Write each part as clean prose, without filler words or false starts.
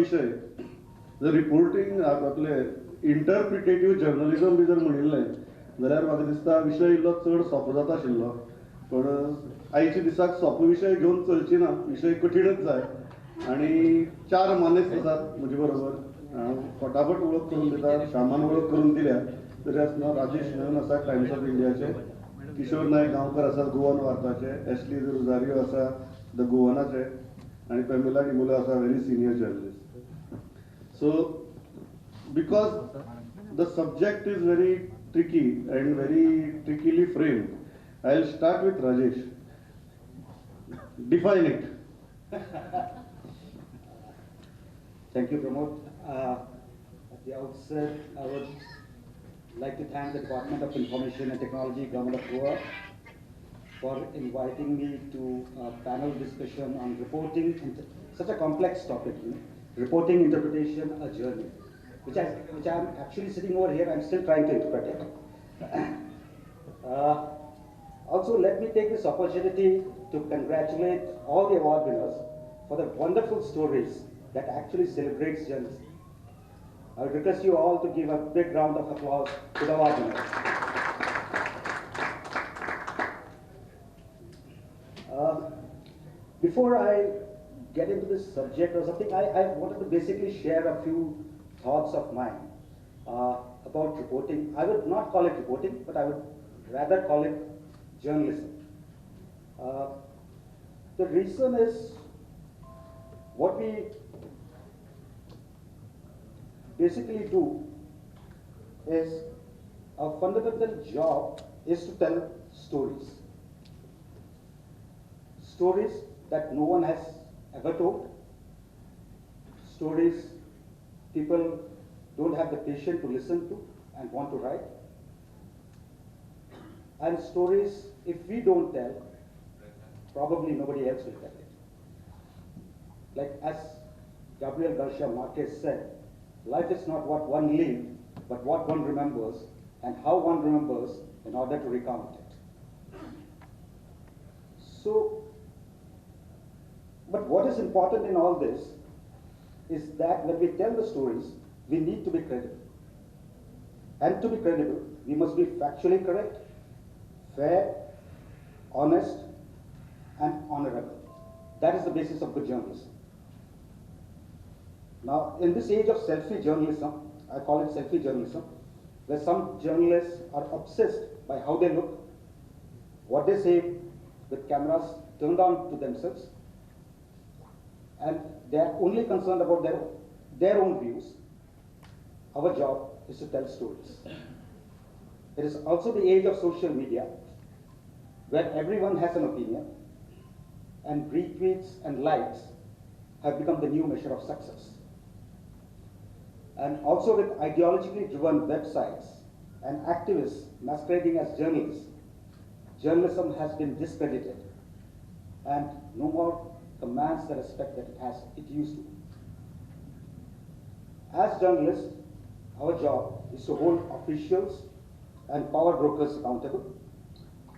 विशय जर रिपोर्टिंग आपले इंटरप्रिटेटीव जर्नलिजम बी जर म्हणिल्लें जाल्यार म्हाका दिसता विशय इल्लो चड सोंपो जाता आशिल्लो, पण आयच्या दिसाक सोंपो विशय घेवन चलची ना, विशय कठीणच जाय. आनी चार मानेस्त आसात म्हजे बरोबर, हांव फटाफट वळख करून दिता. श्यामान वळख करून दिल्या तरी आसतना राजेश मेनन आसा टायम्स ऑफ इंडियाचे, किशोर नायक गांवकर आसा गोवन वार्ताचे, एशली रोजारियो आसा the गोवनाचे, आनी पेमिला डिमुलो आसा very senior journalist. So because the subject is very tricky and very trickily framed, I will start with Rajesh. Define it. Thank you, Pramod. At the outset, I would like to thank the Department of Information and Technology, Government of Goa, for inviting me to a panel discussion on reporting, such a complex topic, you know, reporting, interpretation, a journey, which I'm actually sitting over here, I'm still trying to interpret it. Also, let me take this opportunity to congratulate all the award winners for the wonderful stories that actually celebrates journalism. I would request you all to give a big round of applause to the award winners. Before I get into this subject or something, I wanted to basically share a few thoughts of mine about reporting. I would not call it reporting, but I would rather call it journalism. The reason is what we basically do is our fundamental job is to tell stories. Stories that no one has ever told, stories people don't have the patience to listen to and want to write, and stories if we don't tell, probably nobody else will tell it. Like as Gabriel Garcia Marquez said, life is not what one lived, but what one remembers and how one remembers in order to recount it. So, but what is important in all this is that when we tell the stories, we need to be credible. And to be credible, we must be factually correct, fair, honest, and honorable. That is the basis of good journalism. Now, in this age of selfie journalism, I call it selfie journalism, where some journalists are obsessed by how they look, what they say with cameras turned on to themselves, and they are only concerned about their own views. Our job is to tell stories. It is also the age of social media, where everyone has an opinion, and retweets and likes have become the new measure of success. And also with ideologically driven websites and activists masquerading as journalists, journalism has been discredited and no more commands the respect that it used to. As journalists, our job is to hold officials and power brokers accountable,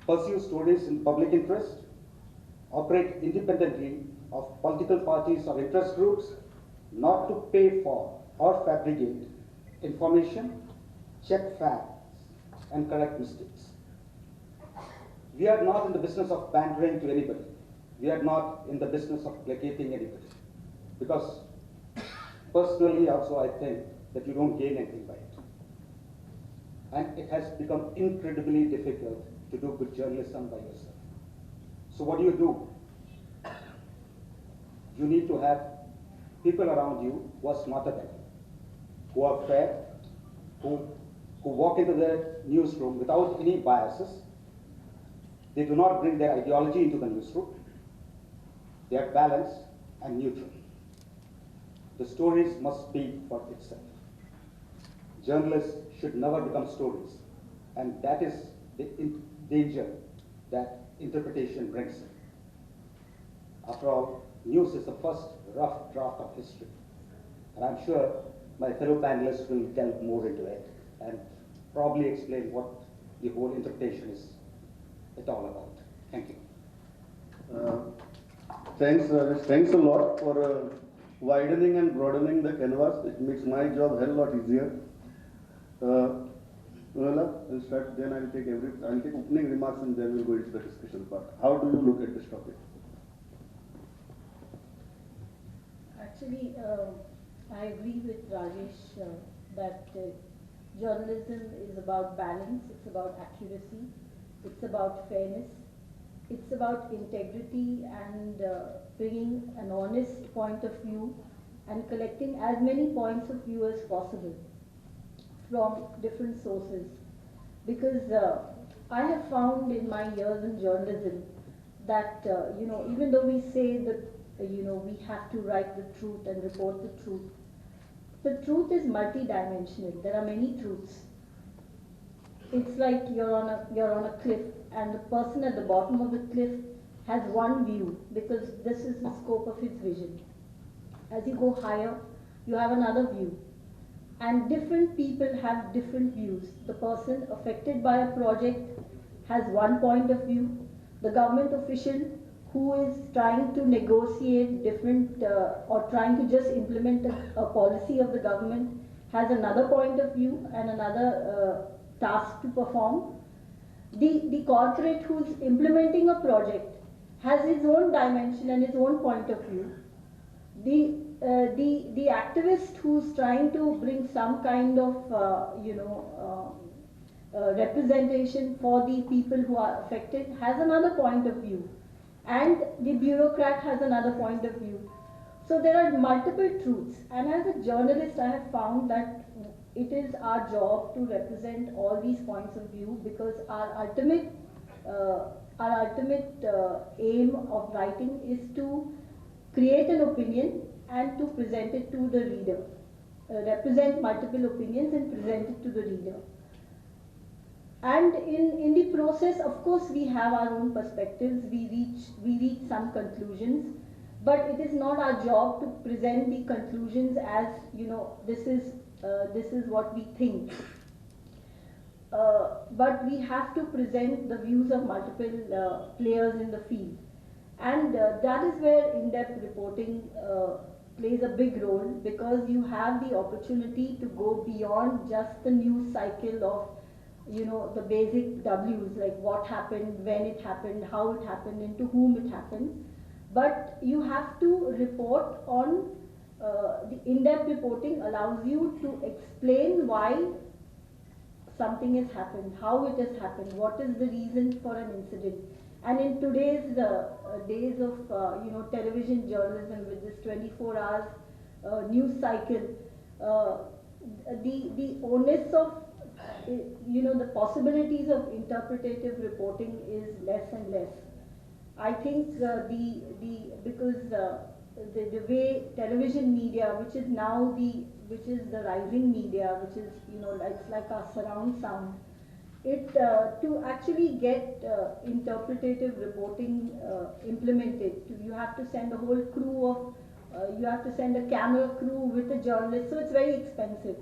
pursue stories in public interest, operate independently of political parties or interest groups, not to pay for or fabricate information, check facts, and correct mistakes. We are not in the business of pandering to anybody. We are not in the business of placating anybody. Because personally also I think that you don't gain anything by it. And it has become incredibly difficult to do good journalism by yourself. So what do you do? You need to have people around you who are smarter than you, who are fair, who walk into the newsroom without any biases. They do not bring their ideology into the newsroom. They are balanced and neutral. The stories must speak for itself. Journalists should never become stories, and that is the danger that interpretation brings in. After all, news is the first rough draft of history, and I'm sure my fellow panelists will delve more into it and probably explain what the whole interpretation is at all about. Thank you. Thanks, Rajesh. Thanks a lot for widening and broadening the canvas. It makes my job hell lot easier. Urmila, we'll start, then I'll take opening remarks and then we'll go into the discussion part. How do you look at this topic? Actually, I agree with Rajesh that journalism is about balance, it's about accuracy, it's about fairness, it's about integrity and bringing an honest point of view and collecting as many points of view as possible from different sources. Because I have found in my years in journalism that, you know, even though we say that, you know, we have to write the truth and report the truth is multidimensional. There are many truths. It's like you're on a cliff, and the person at the bottom of the cliff has one view because this is the scope of his vision. As you go higher, you have another view. And different people have different views. The person affected by a project has one point of view. The government official who is trying to negotiate different or trying to just implement a policy of the government has another point of view and another task to perform. The corporate who's implementing a project has his own dimension and his own point of view. The activist who's trying to bring some kind of representation for the people who are affected has another point of view, and the bureaucrat has another point of view. So there are multiple truths, and as a journalist I have found that it is our job to represent all these points of view, because our ultimate aim of writing is to create an opinion and to present it to the reader, represent multiple opinions and present it to the reader. And in the process, of course, we have our own perspectives, we reach some conclusions, but it is not our job to present the conclusions as, you know, this is what we think. But we have to present the views of multiple players in the field. And that is where in-depth reporting plays a big role, because you have the opportunity to go beyond just the news cycle of, you know, the basic W's, like what happened, when it happened, how it happened, and to whom it happened. But you have to report on, the in-depth reporting allows you to explain why something has happened, how it has happened, what is the reason for an incident. And in today's days of you know, television journalism with this 24 hours news cycle, the onus of, you know, the possibilities of interpretative reporting is less and less. I think because the way television media, which is now which is the rising media, which is, you know, it's like our surround sound, it to actually get interpretative reporting implemented, you have to send a whole crew of, you have to send a camera crew with a journalist, so it's very expensive.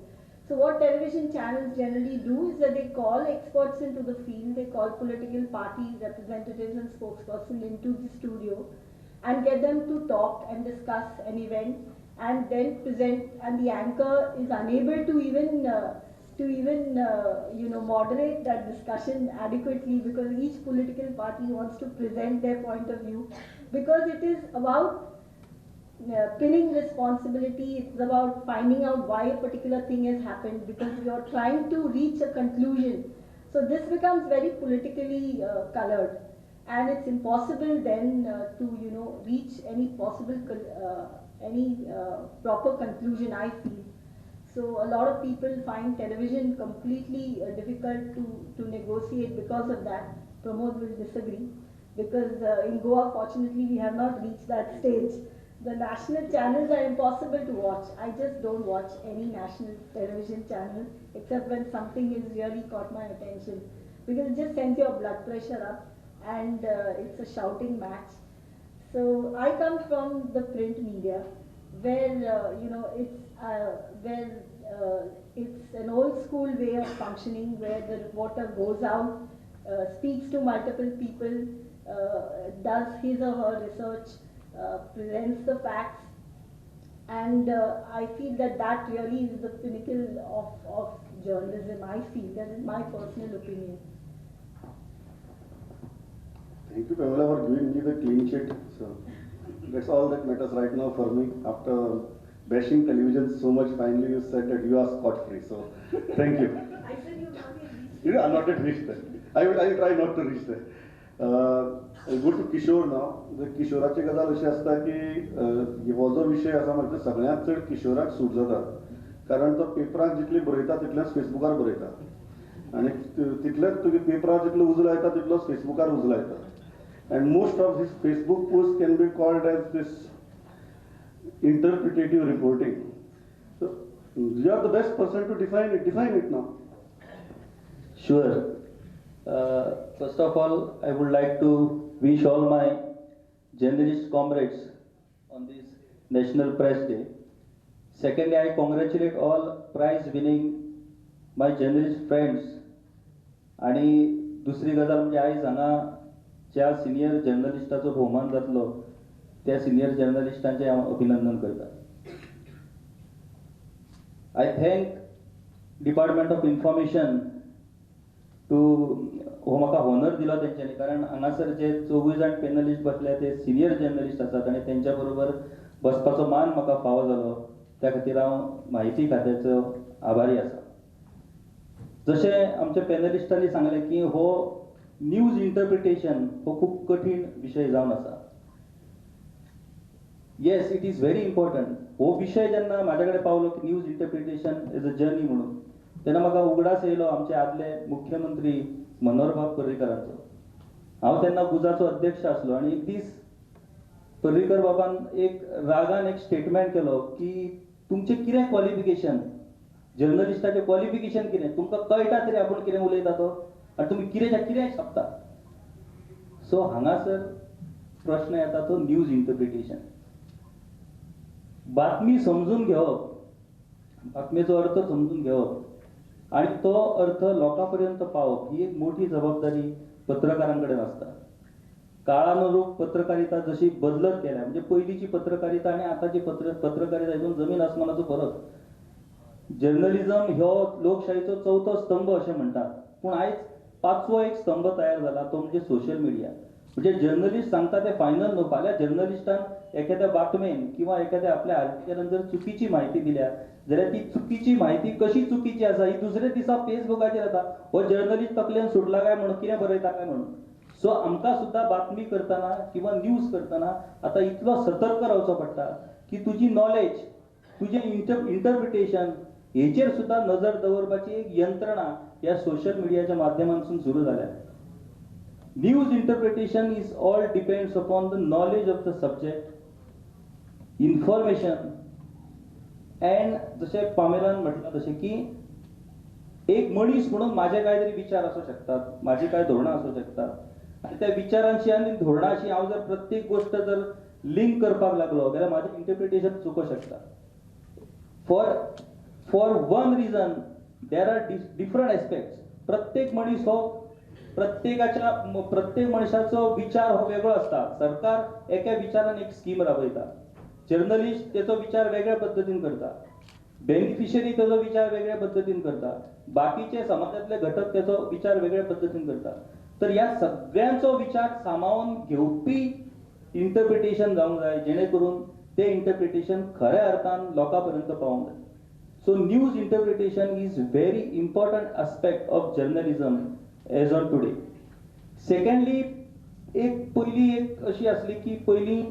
So what television channels generally do is that they call experts into the field, they call political party representatives and spokespersons into the studio and get them to talk and discuss an event and then present, and the anchor is unable to even you know, moderate that discussion adequately, because each political party wants to present their point of view, because it is about pinning responsibility, it's about finding out why a particular thing has happened, because you're trying to reach a conclusion. So this becomes very politically colored, and it's impossible then to, you know, reach any possible, any proper conclusion, I feel. So a lot of people find television completely difficult to negotiate because of that. Pramod will disagree, because in Goa, fortunately, we have not reached that stage. The national channels are impossible to watch. I just don't watch any national television channel except when something has really caught my attention, because it just sends your blood pressure up and it's a shouting match. So I come from the print media, where you know, it's an old school way of functioning, where the reporter goes out, speaks to multiple people, does his or her research, presents the facts, And I feel that that really is the pinnacle of journalism. I feel that is my personal opinion. Thank you, Pamela, for giving me the clean sheet. So that's all that matters right now for me. After bashing television so much, finally you said that you are scot-free. So thank you. I said you not yet reached. You are not yet reached there. I will try not to reach there. I'll go to Kishore now. किशोराची गजाल अशी आसता की हो जो विशय आसा म्हणजे सगळ्यांत चड किशोराक सूट जाता, कारण तो पेपराक जितले बरयता तितलेंच फेसबुकार बरयता आनी तितलेंच तुगे पेपरार जितलो उजलो येता तितलोच फेसबुकार उजलो येता. And most of his Facebook posts can be called as this interpretative reporting. So you are the best person to define it. Define it now. Sure. First of all, I would like to wish all my journalist comrades on this National Press Day. Secondly, I congratulate all prize-winning my journalist friends. आणि दुसरी गजाल म्हणजे आयज हांगा ज्या senior जर्नलिस्टाचो भोवमान जातलो त्या सिनियर जर्नलिस्टांचें हांव अभिनंदन करता. I thank department of information to हो म्हाका हॉनर दिलो तेंच्यांनी, कारण हांगासर जे चौगूय जाण पॅनलिस्ट बसले ते सिनियर जर्नलिस्ट आसात आनी तेंच्या बरोबर बसपाचो मान म्हाका फावो जालो, त्या खातीर हांव म्हायती खात्याचो आभारी आसा. जशें आमच्या पॅनलिस्टांनी सांगलें की हो न्यूज इंटरप्रिटेशन हो खूब कठीण विशय जावन आसा. Yes, it is very important. हो विशय जेन्ना म्हाज्या कडेन पावलो की news interpretation as a journey म्हणून, तेन्ना म्हाका उगडास येयलो आमचे आदले मुख्यमंत्री मनोहरबाब पर्रीकरांचो. हांव तेन्ना गुजाचो अध्यक्ष आसलो आनी एक दीस पर्रीकर बाबान एक रागान एक स्टेटमेंट केलो की तुमचें कितें क्वॉलिफिकेशन, जर्नलिस्टाचें क्वॉलिफिकेशन कितें, तुमकां कळटा तरी आपूण कितें उलयता तो आनी तुमी कितेंच्या कितें छापता. सो हांगासर प्रश्न येता तो न्यूज इंटरप्रिटेशन. बातमी समजून घेवप, बातमेचो अर्थ समजून घेवप आनी तो अर्थ लोकां पर्यंत पावप ही एक मोठी जबाबदारी पत्रकारां कडेन आसता. काळानुरूप पत्रकारिता जशी बदलत गेल्या, म्हणजे पयलींची पत्रकारिता आनी आतांची पत्रकारिता हितून जमीन आसमानाचो फरक. जर्नलिझम ह्यो लोकशाहीचो चवथो स्तंभ अशें म्हणटात, पूण आयज पांचवो एक स्तंभ तयार जाला तो म्हणजे सोशल मिडिया. म्हणजे जर्नलिस्ट सांगता ते फायनल न्हू, फाल्यां जर्नलिस्टान एखाद्या बातमेन किंवा एखाद्या आपल्या आर्टिकलान जर चुकीची म्हायती दिल्या जाल्यार ती चुकीची म्हायती कशी चुकीची आसा ही दुसऱ्या दिसा फेसबुकाचेर येता, हो जर्नलिस्ट तकलेन सुटला काय म्हणून, कितें बरयता काय म्हणून. सो आमकां सुद्दां बातमी करतना किंवा न्यूज करतना आतां इतलो सतर्क रावचो पडटा की तुजी नॉलेज, तुजें इंटरप्रिटेशन हेचेर सुद्दां नजर दवरपाची एक यंत्रणा ह्या सोशल मिडियाच्या माध्यमांतसून सुरू जाल्या. News interpretation is all depends upon the knowledge of the subject, information and जशें पामेलान म्हटलां तशें की एक मनीस म्हणून म्हाजे कांय तरी विचार आसूं शकतात, म्हाजी कांय धोरणां आसूं शकतात आनी त्या विचारांशी आनी धोरणाशी हांव जर प्रत्येक गोश्ट जर लिंक करपाक लागलो जाल्यार म्हाजें इंटरप्रिटेशन चुको शकता. For one reason there are different aspects. प्रत्येक मनीस हो प्रत्येकाच्या प्रत्येक मनशाचो विचार हो वेगळो आसता. सरकार एका विचारान एक स्कीम राबयता, जर्नलिस्ट तेचो विचार वेगळ्या पद्दतीन करता, बेनिफिशरी तेजो विचार वेगळ्या पद्दतीन करता, बाकीचे समाजांतले घटक तेचो विचार वेगळ्या पद्दतीन करता. तर ह्या सगळ्यांचो विचार सामावून घेवपी इंटरप्रिटेशन जावंक जाय, जेणे करून ते इंटरप्रिटेशन खऱ्या अर्थान लोकां पर्यंत पावोंक जाय. So news interpretation is very important aspect of journalism as on today. Secondly, एक पयली एक अशी आसली की पयलीं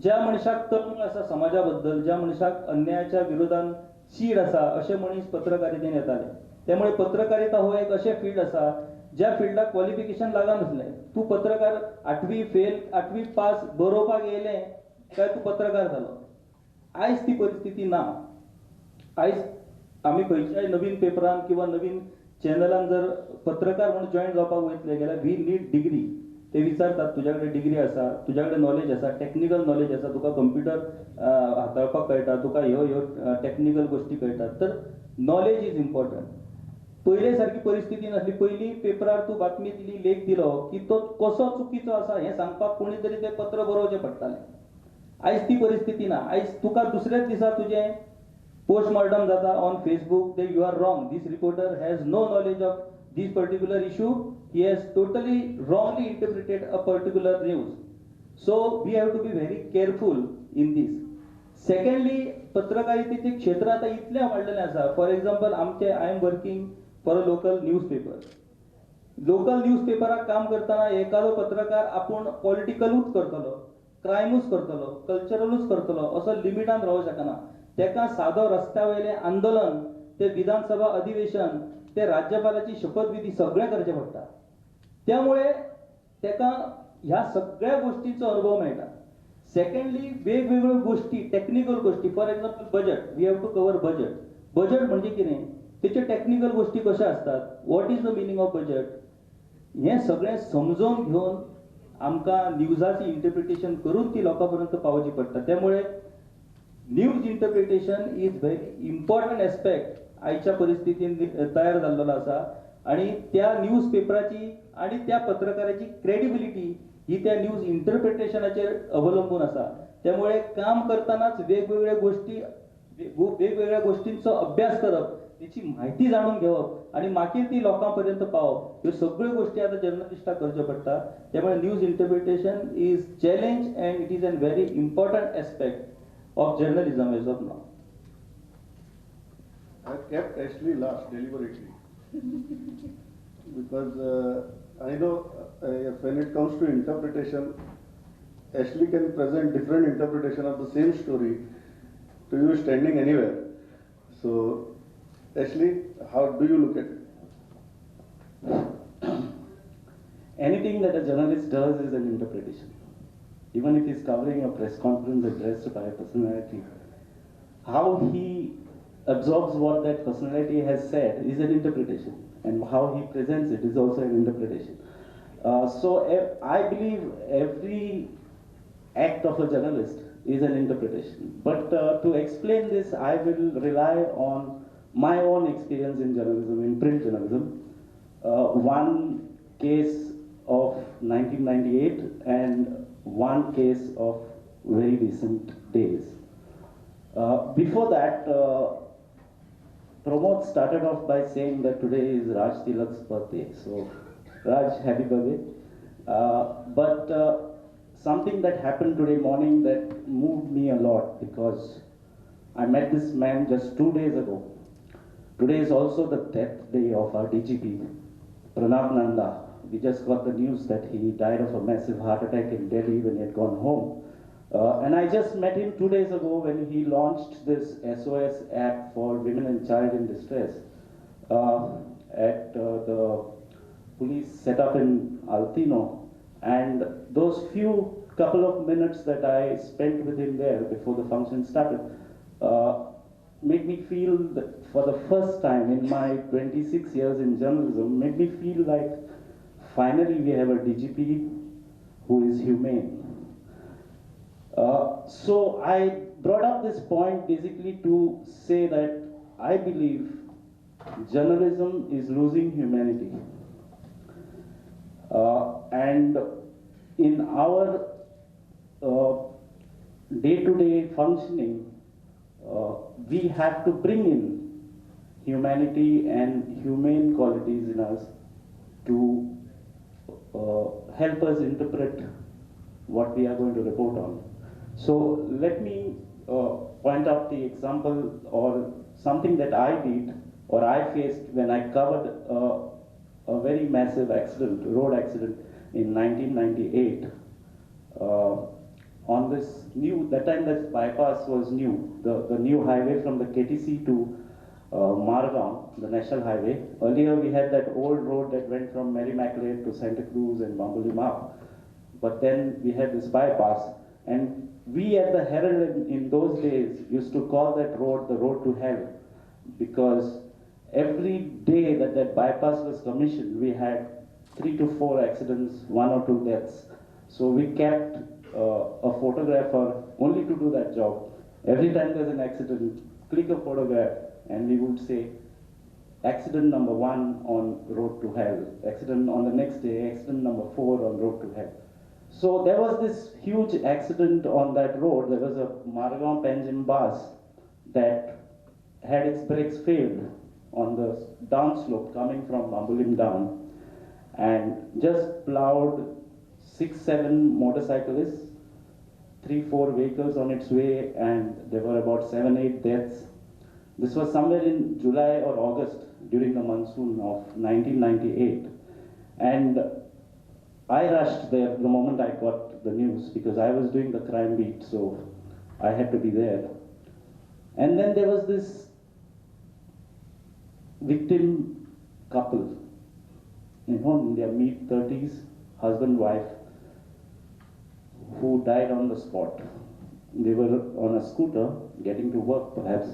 ज्या मनशाक तळमळ आसा समाजा बद्दल, ज्या मनशाक अन्यायाच्या विरोधान चीड आसा, अशे मनीस पत्रकारितेन येताले. त्यामुळे पत्रकारिता हो एक अशें फील्ड आसा ज्या फिल्डाक क्वॉलिफिकेशन लागनासलें. तूं पत्रकार आठवी फेल, आठवी पास बरोवपाक येयलें काय तूं पत्रकार जालो. आयज ती परिस्थिती ना. आयज आमी खंयच्याय नवीन पेपरान किंवा नवीन चॅनलान जर पत्रकार म्हणून जॉयन जावपाक वयतले जाल्यार we need degree. ते विचारतात तुज्या कडेन डिग्री आसा, तुज्या कडेन नॉलेज आसा, टॅक्निकल नॉलेज आसा, तुका कंप्युटर हाताळपाक कळटा, तुका ह्यो ह्यो टॅक्निकल गोश्टी कळटात. तर नॉलेज is important. पयले सारकी परिस्थिती नासली. पयलीं पेपरार तूं बातमी दिली, लेख दिलो की तो कसो चुकीचो आसा हें सांगपाक कोणी तरी तें पत्र बरोवचें पडटालें. आयज ती परिस्थिती ना. आयज तुका दुसऱ्याच दिसा तुजें पोस्टमॉर्टम जाता on Facebook, they you are wrong, this reporter has no knowledge of this particular issue, he has totally wrongly interpreted a particular news. So we have to be very careful in this. Secondly, पत्रकारितेचे क्षेत्र आतां इतलें वाडलेलें आसा. For example, आमचे I am working for a local newspaper. Local news पेपराक काम करतना एखादो पत्रकार आपूण पॉलिटिकलूच करतलो, क्रायमूच करतलो, कल्चरलूच करतलो असो लिमिटान रावंक शकना. तेका सादो रस्त्या वयलें आंदोलन, ते विधानसभा अधिवेशन, ते राज्यपालाची शपथविधी सगळें करचें पडटा. त्यामुळे तेका ह्या सगळ्या गोष्टींचो अनुभव मेळटा. सेकंडली, वेगवेगळ्यो गोष्टी, टॅक्निकल गोष्टी, for example budget, we have to cover budget. Budget म्हणजे कितें, तेच्यो टॅक्निकल गोष्टी कश्यो आसतात, what is the meaning of budget, हें सगळें समजून घेवन आमकां न्यूजाची इंटरप्रिटेशन करून ती लोकां पर्यंत पावोवची पडटा. त्यामुळे news interpretation is very important aspect आयच्या परिस्थितीन तयार जाल्लो आसा. आनी त्या न्यूज पेपराची आनी त्या पत्रकाराची क्रेडिबिलिटी ही त्या न्यूज इंटरप्रिटेशनाचेर अवलंबून आसा. त्यामुळे काम करतानाच वेगवेगळ्या गोष्टी, वेगवेगळ्या गोष्टींचो अभ्यास करप, त्याची म्हायती जाणून घेवप आनी मागीर ती लोकां पर्यंत पावप, ह्यो सगळ्यो गोष्टी आतां जर्नलिस्टाक करच्यो पडटा. त्यामुळे news interpretation is challenge and it is an very important aspect of journalism as of now. I kept Ashley last deliberately because I know when it comes to interpretation, Ashley can present different interpretation of the same story to you standing anywhere. So, Ashley, how do you look at it? Anything that a journalist does is an interpretation. Even if he's covering a press conference addressed by a personality, how he absorbs what that personality has said is an interpretation, and how he presents it is also an interpretation. So I believe every act of a journalist is an interpretation. But to explain this, I will rely on my own experience in journalism, in print journalism. One case of 1998 and one case of very recent days. Before that, Pramod started off by saying that today is Raj Tilak's birthday. So, Raj, happy birthday. But something that happened today morning that moved me a lot, because I met this man just 2 days ago. Today is also the death day of our DGP, Pranab Nanda. We just got the news that he died of a massive heart attack in Delhi when he had gone home. And I just met him 2 days ago when he launched this SOS app for women and child in distress at the police setup in Altino. And those few couple of minutes that I spent with him there before the function started made me feel that for the first time in my 26 years in journalism, made me feel like finally we have a DGP who is humane. So I brought up this point basically to say that I believe journalism is losing humanity. And in our day-to-day functioning, we have to bring in humanity and humane qualities in us to help us interpret what we are going to report on. So let me point out the example or something that I did or I faced when I covered a very massive accident, road accident in 1998. On this new, that time that bypass was new, the new highway from the KTC to Margaon, the national highway. Earlier we had that old road that went from Mary Macleod to Santa Cruz and Bambolim up. But then we had this bypass, and we at the Herald in those days used to call that road the road to hell, because every day that that bypass was commissioned, we had 3 to 4 accidents, 1 or 2 deaths. So we kept a photographer only to do that job. Every time there's an accident, click a photograph, and we would say, accident number 1 on road to hell, accident on the next day, accident number 4 on road to hell. So there was this huge accident on that road. There was a Margao Panjim bus that had its brakes failed on the downslope coming from Bambolim down, and just plowed 6-7 motorcyclists, 3-4 vehicles on its way, and there were about 7-8 deaths. This was somewhere in July or August during the monsoon of 1998. And I rushed there the moment I got the news because I was doing the crime beat, so I had to be there. And then there was this victim couple, you know, in their mid-30s, husband, wife, who died on the spot. They were on a scooter, getting to work perhaps,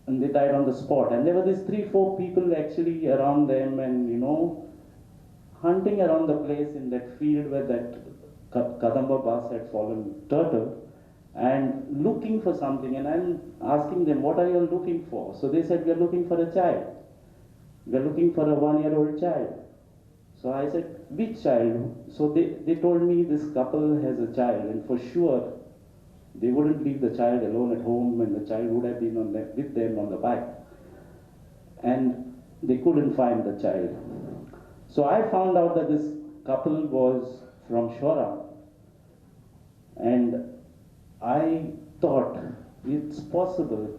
and they died on the spot. And there were these 3-4 people actually around them and, you know, hunting around the place in that field where that Kadamba bus had fallen turtle, and looking for something. And I'm asking them, what are you looking for? So they said, we are looking for a child. We are looking for a 1-year-old child. So I said, which child? So they told me this couple has a child, and for sure they wouldn't leave the child alone at home, and the child would have been on with them on the bike. And they couldn't find the child. So I found out that this couple was from Shora, and I thought it's possible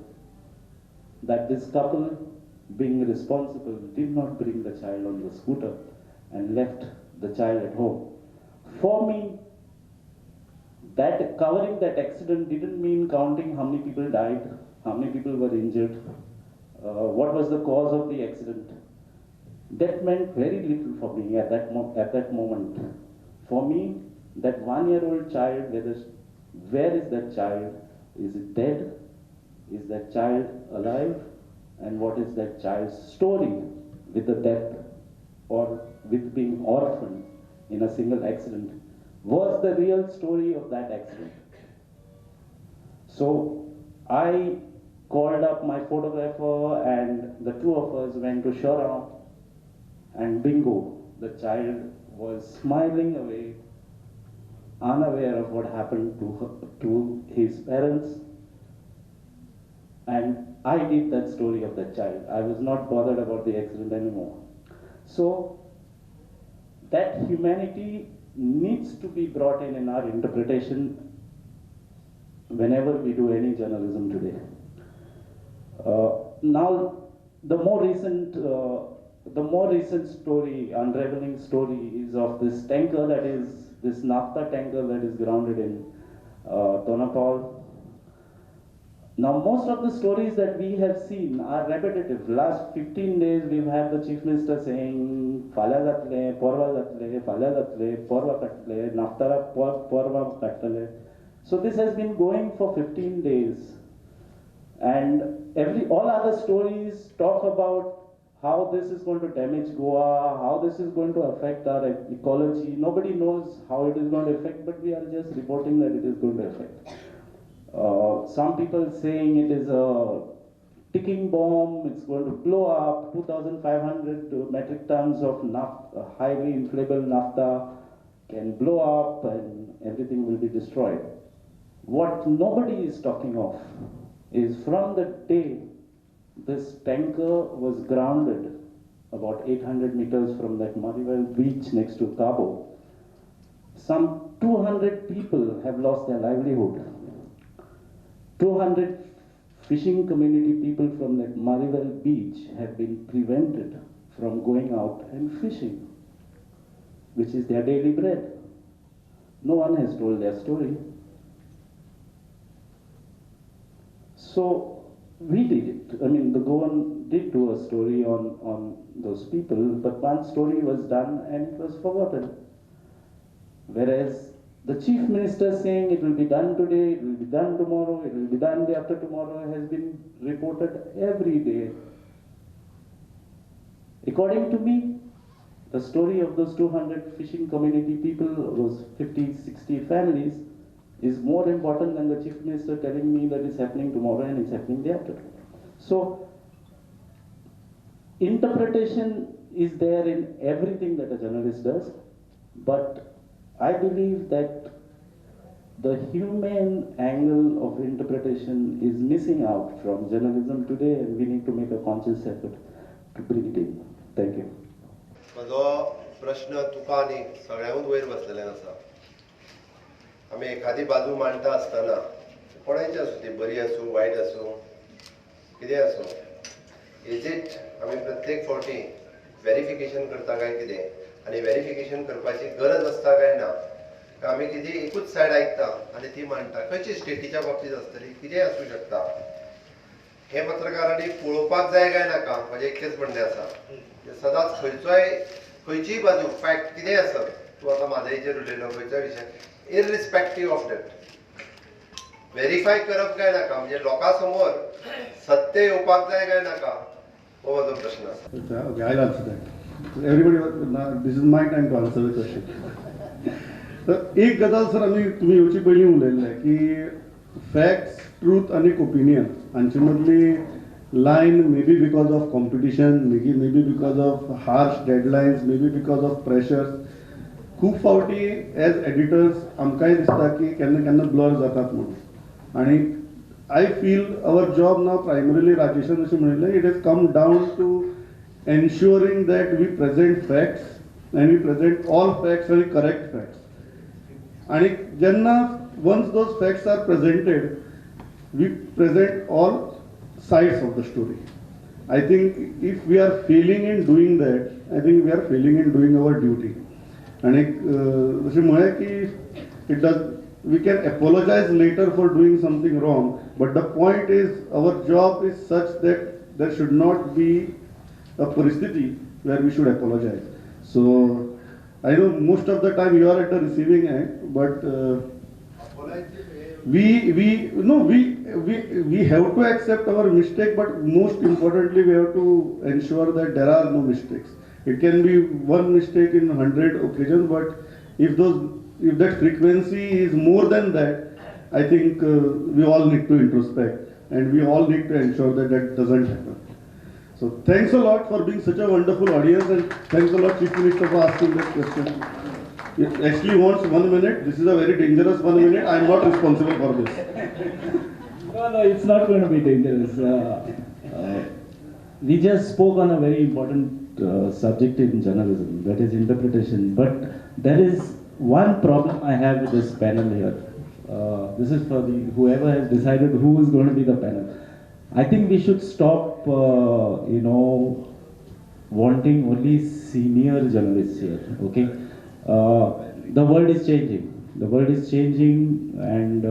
that this couple, being responsible, did not bring the child on the scooter and left the child at home. For me, that covering that accident didn't mean counting how many people died, how many people were injured, what was the cause of the accident. That meant very little for me at that moment. For me, that 1-year-old child, where is that child? Is it dead? Is that child alive? And what is that child's story with the death or with being orphaned in a single accident? Was the real story of that accident. So I called up my photographer, and the two of us went to Shora, and bingo, the child was smiling away, unaware of what happened to his parents. And I did that story of that child. I was not bothered about the accident anymore. So that humanity needs to be brought in our interpretation whenever we do any journalism today. Now, the more recent story, unraveling story, is of this tanker that is, this naphtha tanker that is grounded in Dona Paula. Now, most of the stories that we have seen are repetitive. Last 15 days, we've had the Chief Minister saying, Fala zatle, porva zatle, fala zatle, porva katle, naftara porva katle. So this has been going for 15 days. And all other stories talk about how this is going to damage Goa, how this is going to affect our ecology. Nobody knows how it is going to affect, but we are just reporting that it is going to affect. Some people saying it is a ticking bomb, it's going to blow up, 2,500 metric tons of naphtha, highly inflammable naphtha can blow up and everything will be destroyed. What nobody is talking of is from the day this tanker was grounded about 800 meters from that Marival beach next to Cabo, some 200 people have lost their livelihood. 200 fishing community people from that Marival beach have been prevented from going out and fishing, which is their daily bread. No one has told their story. So we did it. I mean, the Goan did do a story on those people, but one story was done and it was forgotten. Whereas the Chief Minister saying it will be done today, it will be done tomorrow, it will be done day after tomorrow has been reported every day. According to me, the story of those 200 fishing community people, those 50, 60 families, is more important than the Chief Minister telling me that it's happening tomorrow and it's happening day after tomorrow. So, interpretation is there in everything that a journalist does, but I believe that the human angle of interpretation is missing out from journalism today, and we need to make a conscious effort to bring it in. Thank you. म्हजो प्रश्न तुका आनी सगळ्यांकूच वयर बसलेल्यान आसा. आमी एखादी बाजू मांडटा आसतना, कोणायची आसूं, ती बरी आसूं, वायट आसूं, कितें आसूं, is it आमी प्रत्येक फावटी वेरिफिकेशन करता काय कितें, आनी वेरिफिकेशन करपाची गरज आसता काय ना? काय आमी कितें एकूच सायड आयकता आनी ती मांडटा? खंयची स्टेटीच्या बाबतींत आसतली, कितेंय आसूं शकता. हे पत्रकारांनी पळोवपाक जाय काय नाका, म्हजें इतलेंच म्हणणें आसा. सदांच खंयचोय, खंयचीय बाजू, फॅक्ट कितेंय आसत, तूं आतां म्हादयचेर उलयलो, खंयच्याय विशय, इररिस्पेक्टीव ऑफ that, verify करप काय नाका, म्हणजे लोकां समोर सत्य येवपाक जाय काय नाका, हो म्हजो प्रश्न आसा. Okay, I'll answer that. Everybody, now this is my time to answer the question. तर एक गजाल सर, आमी तुमी येवचे पयलीं उलयल्ले की फॅक्ट्स, ट्रूथ आनी ओपिनियन हांचे मदली line, maybe because of competition, maybe because of harsh deadlines, maybe because of pressures, खूब फावटी एज एडिटर्स आमकांय दिसता की केन्ना केन्ना ब्लर जातात म्हणून. आनी I feel our job now primarily, राजेशान जशें म्हणिल्लें, it has come down to ensuring that we present facts and we present all facts and correct facts. आणि जेन्ना once those facts are presented, we present all sides of the story. I think if we are failing in doing that, I think we are failing in doing our duty. आणि जशें म्हळें की it does we can apologize later for doing something wrong, but the point is our job is such that there should not be a परिस्थिती where we should apologize. So I know most of the time you are at the receiving end, but we no we have to accept our mistake, but most importantly we have to ensure that there are no mistakes. It can be one mistake in 100 occasions, but if that frequency is more than that, I think we all need to introspect and we all need to ensure that that doesn't happen. So thanks a lot for being such a wonderful audience, and thanks a lot, Chief Minister, for asking that question. It actually wants 1 minute. This is a very dangerous 1 minute. I am not responsible for this. No, it's not going to be dangerous. We just spoke on a very important subject in journalism, that is interpretation. But there is one problem I have with this panel here. This is for the whoever has decided who is going to be the panel. I think we should stop, wanting only senior journalists here. Okay, the world is changing. The world is changing, and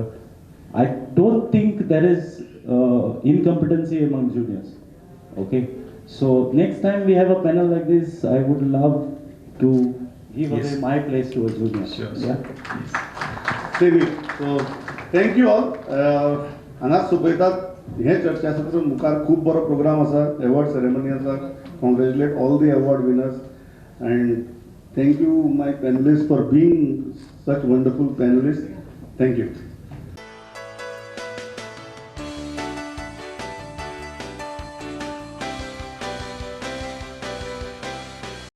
I don't think there is incompetency among juniors. Okay, so next time we have a panel like this, I would love to give away my place to a junior. Sure. Yeah? Yes. Same here. So thank you all. हांगाच सोंपयतात हे चर्चा आसा. तसो मुखार खूब बरो programme आसा, award ceremony आसा. Congratulate all the award winners and thank you my panelist for being such wonderful panelist. Thank you.